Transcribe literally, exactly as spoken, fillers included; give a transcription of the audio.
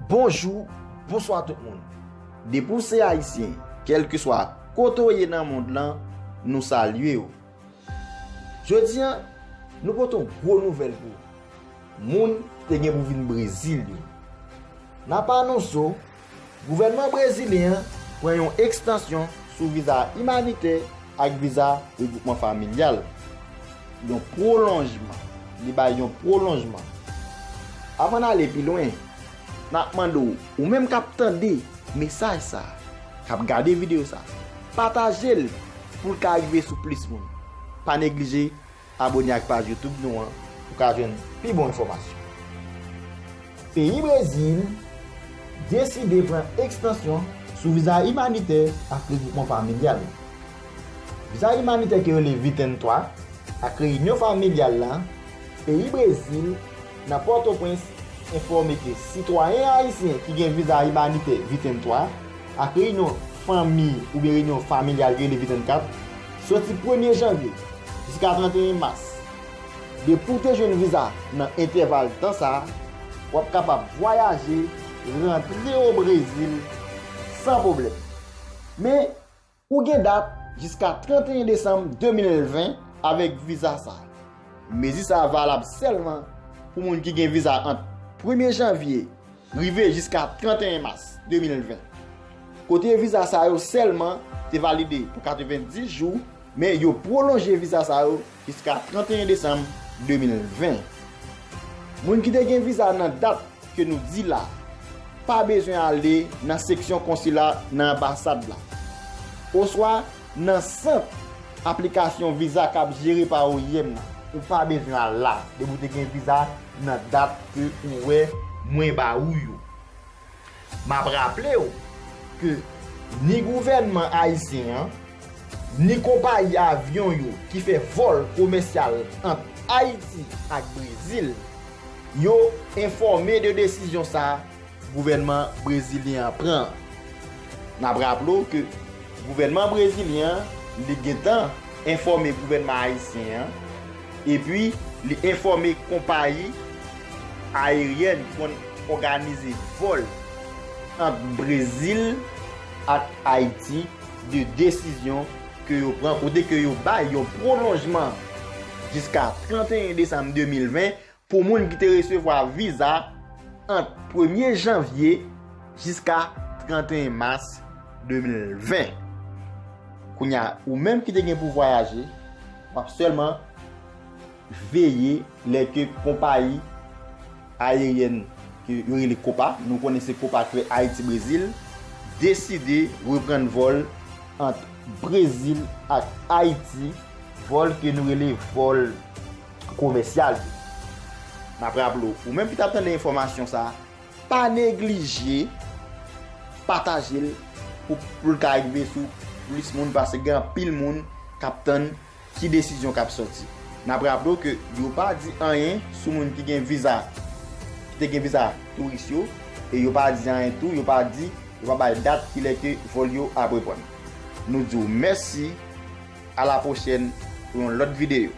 Bonjou, bonswa tout moun. Depi w se ayisyen, kèlkeswa kote w ye nan mond lan, nou salye w. Jodi a, nou pote yon gwo nouvèl pou ou. Moun ki te gen pou vin Brezil yo. N ap anonse w, gouvènman brezilyen an pran yon ekstansyon sou viza imanitè ak viza regwoupman familyal. Yon pwolonjman. Li bay yon pwolonjman. Avan n ale pi lwen, n ap mande w, ou menm k ap tande mesaj sa, k ap gade videyo sa, pataje l pou l ka rive sou plis moun. Pa neglije abòne ak paj YouTube nou an pou w ka jwenn pi bon enfòmasyon. Peyi Brezil deside pran ekstansyon sou viza imanitè ak regwoupman familyal. Viza imanitè ki rele V tranntrwa ak reyinyon familyal la, peyi Brezil nan Pòtoprens enfòme ke sitwayen ayisyen ki gen viza imanitè V tranntrwa ak reyinyon fanmi oubyen reyinyon familyal ki rele V trannkat, soti premye janvye jiska tranteyen mas, depi w te jwenn viza nan entèval tan sa a, w ap kapab vwayaje, rantre o Brezil san pwoblèm. Men, ou gen dat jiska tranteyen desanm de mil ven avèk viza sa a. Mezi sa a valab sèlman pou moun ki gen viza ant premye janvye rive jiska tranteyen mas de mil ven. Kote viza sa yo sèlman te valide pou katrevenndis jou, men yo pwolonje viza sa yo jiska tranteyen desanm de mil ven. Moun ki te gen viza nan dat ke nou di la, pa bezwen ale nan seksyon konsila nan anbasad la, oswa nan sant aplikasyon viza k ap jere pa O I M nan. Ou pa bezwen al la, depi w te gen viza nan dat ke ou wè mwen ba ou yo. M ap raple w ke ni gouvènman ayisyen an, ni konpayi avyon yo ki fè vòl komèsyal ant Ayiti ak Brezil, yo enfòme de desizyon sa a gouvènman brezilyen an pran. N ap raple w ke gouvènman brezilyen an, li gentan enfòme gouvènman ayisyen an, epi li enfòme konpayi ayeryèn ki konn òganize vòl ant Brezil ak Ayiti de desizyon ke yo pran, kote ke yo bay yon pwolonjman jiska tranteyen desanm de mil ven pou moun ki te resevwa viza ant premye janvye jiska tranteyen mas de mil ven. Kounye a, ou menm ki te gen pou vwayaje, w ap sèlman veye lè ke konpayi ayeryèn ke yo rele Copa, nou konnen se Copa ki fè Ayiti Brezil, deside reprann vòl ant Brezil ak Ayiti, vòl ke nou rele vòl komèsyal yo. N ap raple w, ou menm ki t ap tande enfòmasyon sa a, pa neglije pataje l pou, pou l ka rive sou plis moun, paske gen anpil moun k ap tann ki desizyon k ap sòti. N ap raple w ke yo pa di anyen sou moun ki gen viza, ki te gen viza touris yo, e yo pa di anyen tou, yo pa di, yo pa bay dat kilè ke vòl yo ap reprann. Nou di w mèsi, a la pwochèn pou yon lòt videyo.